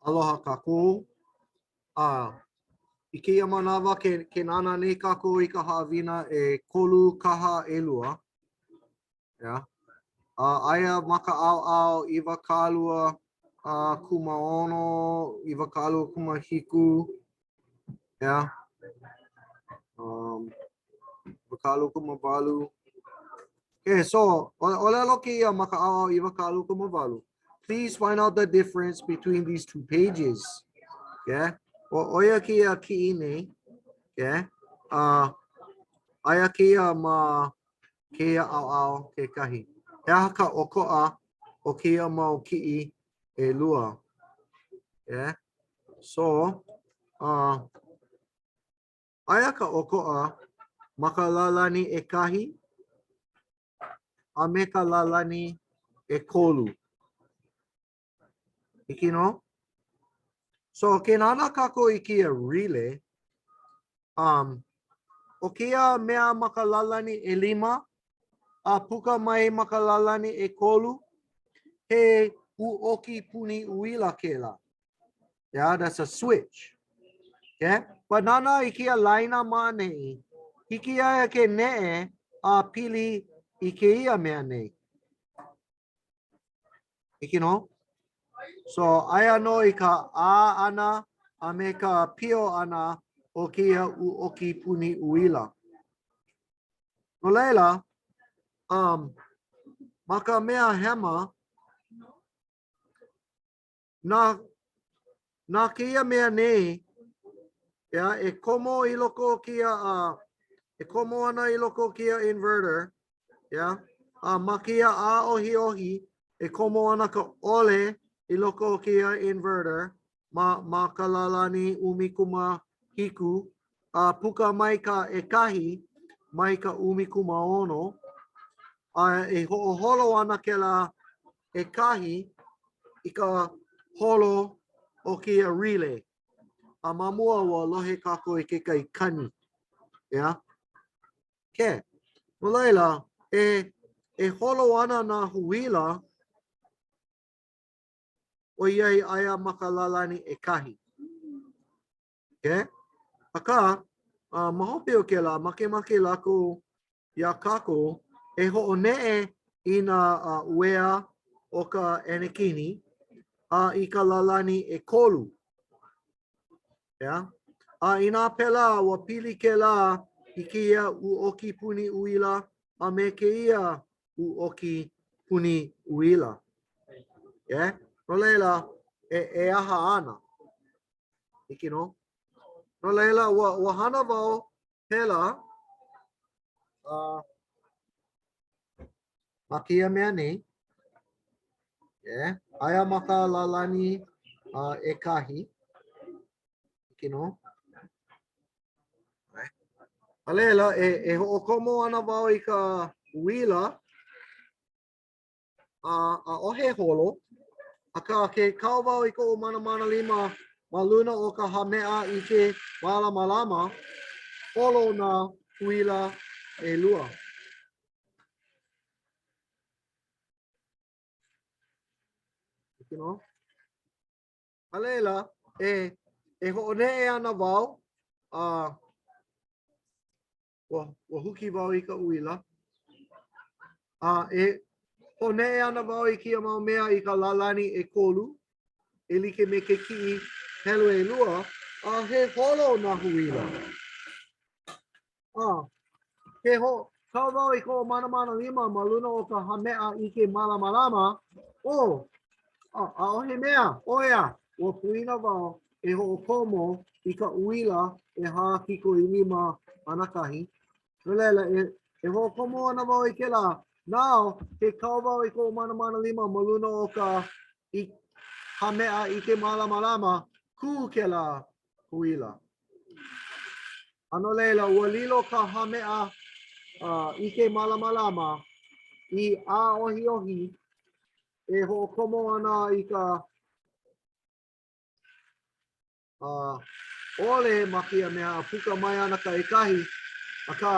Aloha kākou. A i kēia manawa ke, ke nānā nei kākou i ka haʻawina ʻekolu kaha ʻelua. Yeah. A aia ma ka ʻaoʻao 20 a kūmāono, 20 kūmāhiku. Yeah. Um, 20 kūmāwalu. Okay, so, ʻōlelo kēia ma ka ʻaoʻao 20 kūmāwalu. Please find out the difference between these two pages. Okay? ʻO, ʻo ia kēia kiʻi nei. Okay? Uh, aia kēia ma kēia ʻaoʻao kekahi. He aha ka ʻokoʻa o kēia mau kiʻi ʻelua? Okay? So, uh, aia ka ʻokoʻa ma ka lālani ʻekahi a me ka lālani ʻekolu. Hiki nō? So, ke nānā kākou i kēia relay, um, ʻo kēia mea ma ka lālani ʻelima a puka mai ma ka lālani ʻekolu, he ʻuʻoki puni uila kēlā. Yeah, that's a switch. Okay? But nānā i kēia laina ma ʻaneʻi, hiki iā ia ke neʻe a pili i kēia mea nei. Hiki nō? So, aia nō i ka ʻā ʻana a me ka pio ʻana o kēia ʻuʻoki puni uila. No laila, um, ma ka mea hema, Na, na kēia mea nei, ʻeā, e komo i loko o kēia, uh, e komo ana i loko o kēia inverter, ʻeā, a ma kēia ʻāʻohiʻohi, e komo ana ka ʻole i loko o kēia inverter ma, ma ka lālani 17, a puka mai ka ʻekahi mai ka 16, a e hoʻoholo ana kēlā ʻekahi i ka holo o kēia relay. A ma mua ua lohe kākou i kekahi kani. ʻEā? Okay. No laila, e, e holo ana nā huila ʻoiai aia ma ka lālani ʻekahi. Okay? Akā, uh, ma hope o kēlā, makemake lākou iā kākou e hoʻoneʻe i nā uh, uea o ka ʻenekini a i ka lālani ʻekolu. ʻEā? A inā pēlā, ua pili kēlā i kēia ʻuʻoki puni uila a me kēia ʻuʻoki puni uila. Yeah? No laila, e, e aha ana? Hiki nō? No laila, ua, ua hana wau pēlā uh, ma kēia mea nei. Yeah. Aia ma ka lālani uh, ʻekahi. Hiki nō? A laila, e, e hoʻokomo ana wau i ka uila a ʻaʻohe holo, akā ke kau wau i koʻu manamana lima ma luna o ka hāmeʻa ʻike mālamalama, holo nā huila ʻelua. Hiki nō? A laila, e, e hoʻoneʻe ana wau, a Ua, ua huki wau i ka uila. A e hoʻoneʻe ana wau i kēia mau mea i ka lālani ʻekolu, e like me ke kiʻi helu ʻelua, a he holo nā huila. A ke ho, kau wau i koʻu manamana lima ma luna o ka hāmeʻa ʻike mālamalama, oh, a, ʻaʻohe mea, ʻoia, ua poina wau e hoʻokomo i ka uila ʻehā kiko ʻilima anakahi. No laila, e, e hoʻokomo ana wau i kēlā. Now, ke kau wau i koʻu manamana lima ma luna o ka i, hāmeʻa ʻike mālamalama, kū kēlā huila. A no laila, ua lilo ka hāmeʻa uh, ʻike mālamalama i ʻāʻohiʻohi e hoʻokomo ana i ka uh, ʻole ma kēia mea a puka mai ana ka ʻekahi, akā,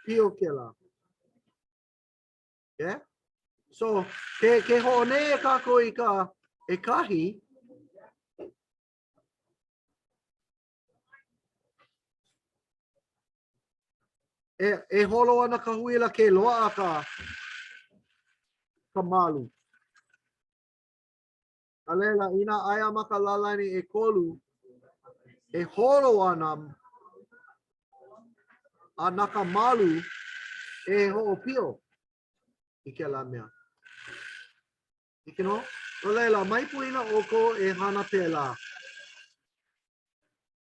pio kēlā. Yeah? So, ke, ke hoʻoneʻe kākou i ka ʻekahi, E, e holo ana ka huila ke loaʻa ka, ka malu. A laila, inā aia ma ka lālani ʻekolu, e holo ana a na ka malu e hoʻopio i kēlā mea. Hiki nō? No laila, mai poina ʻoukou e hana pēlā.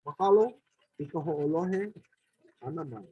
Mahalo i ka hoʻolohe ʻana mai.